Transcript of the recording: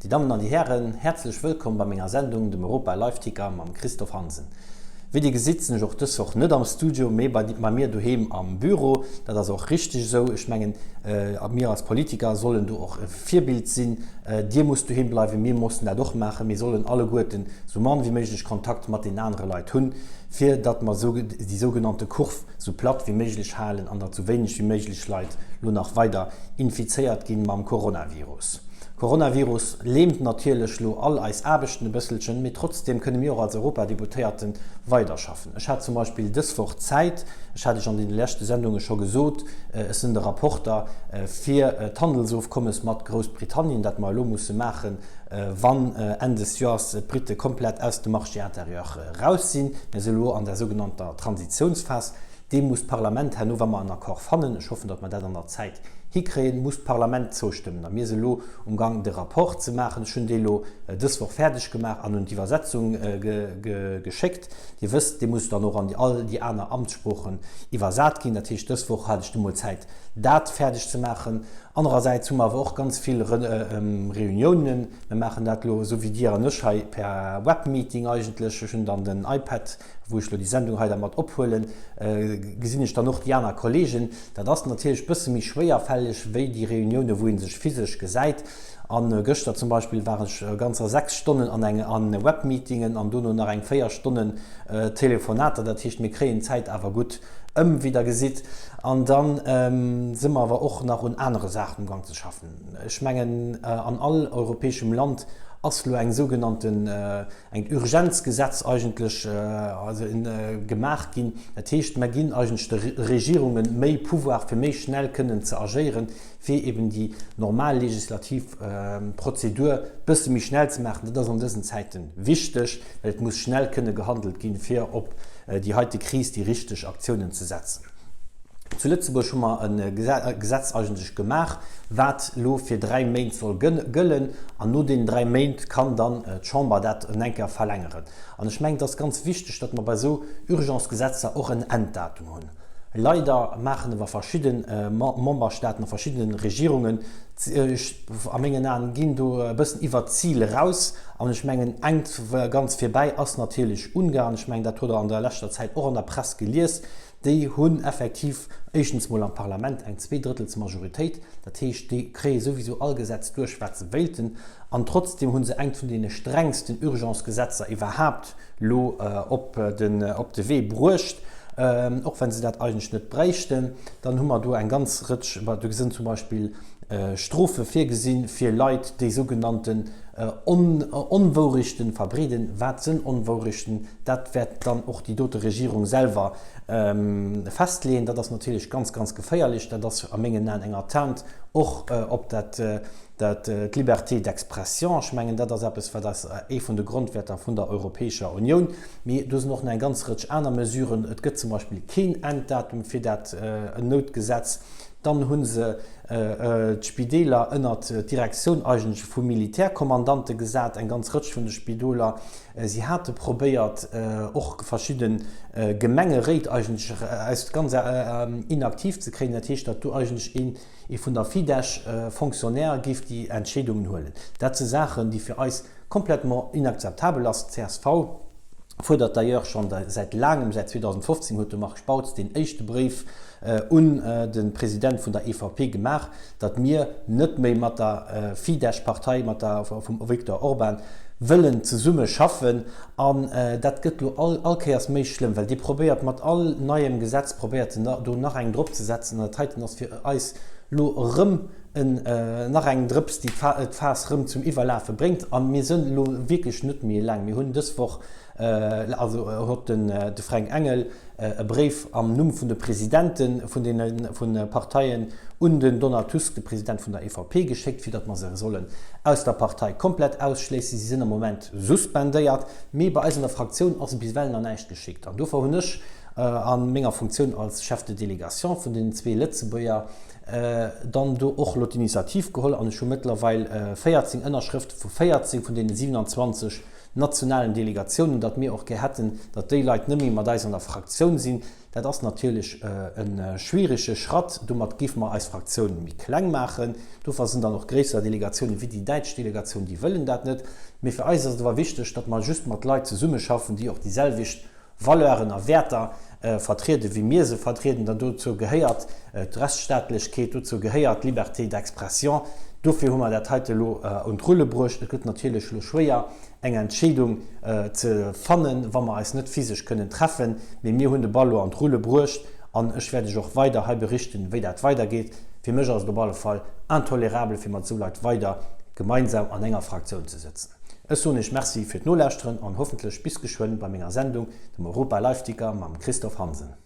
Déi Dammen an déi Hären, häerzlech wëllkomm bei menger Sendung, dem Europa Live Ticker mam Christophe Hansen. Wéi Dir gesitt, sinn ech och dës Woch net am Studio, mee bei bei mir doheem am Büro. Dat ass och richteg esou. Ech mengen, mir als Politiker sollen do och e Virbild sinn. Dir musst doheem bleiwen, mir mussen dat och maachen. Mir sollen alleguerten esou mann wéi méiglech Kontakt mat deenen anere Leit hunn, fir datt mer déi sougenannte Kurv esou platt wéi méiglech halen an datt esou wéineg wéi méiglech Leit lo nach weider infizéiert ginn mam Coronavirus. Coronavirus lähmt natierlech lo all eis Aarbechten e bësselchen, mee trotzdem kënne mir och als Europadeputéierte weiderschaffen. Ech hat zum Beispill dës Woch Zäit, ech hat Iech an deene leschte Sendunge scho gesot, ech sinn de Rapporter fir d'Handelsofkommes mat Groussbritannien, dat mer elo musse maachen, wann Enn des Joers d'Britte komplett aus dem Marché intérieur raus sinn. Mir si elo an der sougenannter Transitiounsphas. Deem muss d'Parlament herno, wa mer en Accord fannen, ech hoffen, datt mer dat an der Zäit hikréien, muss d'Parlament zoustëmmen. A mir si elo um Gang, de Rapport ze maachen. Ech hunn dee elo dës Woch fäerdeg gemaach an un d'Iwwersetzung geschéckt. Dir wësst, dee muss dann och an all déi aner Amtssproochen iwwersat ginn. Dat heescht, dës Woch hat ech du mol Zäit, dat fäerdeg ze maachen. Anerersäits hu mer awer och ganz vill Reuniounen. Mir maachen dat elo esou wéi Dir an ech hei per Webmeeting eigentlech. Ech hunn dann den iPad Wou ech elo déi Sendung hei da mat ophuelen, gesinn ech dann och déi aner Kollegen. Dat ass natierlech bësse méi schwéierfälleg wéi déi Reunioune wou ee sech physesch gesäit. A gëschter zum Beispill war ech ganzer 6 Stonnen an eng an Webmeetingen an dono nach eng 4 Stonnen Telefonater. Dat heescht, mir kréien d'Zäit awer gutt ëm, wéi Der gesitt. An da si mer awer och nach un anere Saachen um Gang ze schaffen. Ech mengen, an all europäeschem Land ass elo eng sougenannten, Engt Urgenzgesetz eigentlech gemaach ginn. Dat heescht, mer ginn eigentlech de Regierunge méi Pouvoir, fir méi schnell kënnen ze agéieren, fir eben déi normal legislativ Prozedur bësse méi schnell ze maachen. Dat ass an dësen Zäite wichteg, well et muss schnell kënne gehandelt ginn, fir op déi heite Kris déi richteg Aktiounen ze setzen. Zu Lëtzebuerg hu mer e Gesetz eigentlech gemaach, wat elo fir 3 Méint soll gëllen, an no deenen 3 Méint kann dann d'Chamber dat en eng Kéier verlängeren. An ech mengen, et ass ganz wichteg, datt mer bei esou Urgence-Gesetzer och en Enddatum hunn. Leider maachen awer verschidde Memberstaaten a verschidde Regierungen, a mengen Aen, ginn do e bëssen iwwert d'Zil eraus. An ech mengen, engt ganz virbäi ass natierlech Ungarn. Ech mengen, dat hutt Der an der leschter Zäit och an der Press gelies. Déi hunn effektiv éischtens mol am Parlament eng Zweedrëttelsmajoritéit, dat heescht, déi kréie souwisou all Gesetz duerch, wat se wéilten. An trotzdeem hu se engt vun deene strengsten Urgence-Gesetzer iwwerhaapt lo op de Wee bruecht, och wa se dat eigentlech net bräichten. Dann hu mer do eng ganz Rëtsch, do sinn zum Beispill Strofe virgesinn fir Leit, déi sougenannten Onwourechten verbreeden. Wat sënn Onwourechten? Dat wäert dann och déi dote Regierung selwer festleeën. Dat ass natierlech ganz, ganz geféierlech. Dat ass a mengen Aen eng Atteinte och op dat, dat, d'Liberté d'expression. Ech mengen, dat ass eppes, wat ass ee vun de Grondwäerter vun der Europäescher Unioun. Mee do sinn och nach eng ganz Rëtsch aner Mesuren. Et gëtt zum Beispill keen Enddatum fir dat Noutgesetz. Dann hu se d'Spideeler ënnert d'Direktioun eigentlech vu Militärkommandante gesat, eng ganz Rëtsch vun de Spidoler. Si hate probéiert, och verschidde Gemengeréit eigentlech aus ganz inaktiv ze kréien. Dat heescht, datt do eigentlech een ee vun der Fidesz-Fonctionnaire géif déi Entscheedungen huelen. Dat si Saachen, déi fir eis complètement inakzeptabel ass. D'CSV fuerdert d'ailleurs schonn säit laangem, säit 2015 huet de Marc Spautz deen éischte Bréif un de President vun der EVP gemaach, datt mir net méi mat der Fidesz-Partei, mat der vum Viktor Orban wëllen zesumme schaffen. An dat gëtt elo all all Kéiers méi schlëmm, well dee probéiert mat all neiem Gesetz probéiert en do nach eng drop ze setzen. An dat heiten ass fir eis elo erëm en nach eng Drëps, déi d'Faass rëm zum Iwwerlafe bréngt. A mir sënn elo wierklech net méi eleng. Mir hunn dës Woch, also huet den de Fränk Engel e Bréif am Numm vun de Presidente vun deene vun Parteien un den Donald Tusk, de President vun der EVP, geschéckt, fir datt mer se sollen aus der Partei komplett ausschléissen. Si sinn am Moment suspendéiert, mee bei eis an der Fraktioun ass bis ewell nach näischt geschéckt. An dofir hunn ech. A menger Funktioun als Chef de délégation vun den zwee Lëtzebuerger dann do och elo d'Initiativ geholl an ech hu mëttlerweil 14 Ënnerschrëfte vu 14 vun deene 27 nationalen Delegatiounen, datt mir och gär hätten, datt déi Leit net méi mat eis an der Fraktioun sinn. Dat ass natierlech e schwierege Schratt. Domat géife mer eis Fraktioun méi kleng maachen. Dofir sinn dann och gréisser Delegatiounen wéi déi däitsch Delegatioun, déi wëllen dat net. Mee fir eis ass et awer wichteg, datt mer just mat Leit zesummeschaffen, déi och déi selwecht Valeuren a Wäerter vertrieden, wéi mir se vertrieden, dann dozou gehéiert d'Rechtsstaatlechkeet, dozou gehéiert d'Liberté d'expression. Dofir hu mer dat heite elo un d'Rulle bruecht. Et gëtt natierlech elo schwéier, eng Entscheedung ze fannen, wa mer eis net physesch kënnen treffen, mee mir hunn de Ball elo an d'Rulle bruecht an ech wäert Iech och weider hei berichten, wéi dat weidergeet. Fir mech ass et op alle Fall intolerabel, fir mat esou Leit weider gemeinsam an enger Fraktioun ze sëtzen. Ech soen iech Merci fir d'Nolauschteren an hoffentlech bis geschwënn bei menger Sendung, dem Europa Live Ticker mam Christophe Hansen.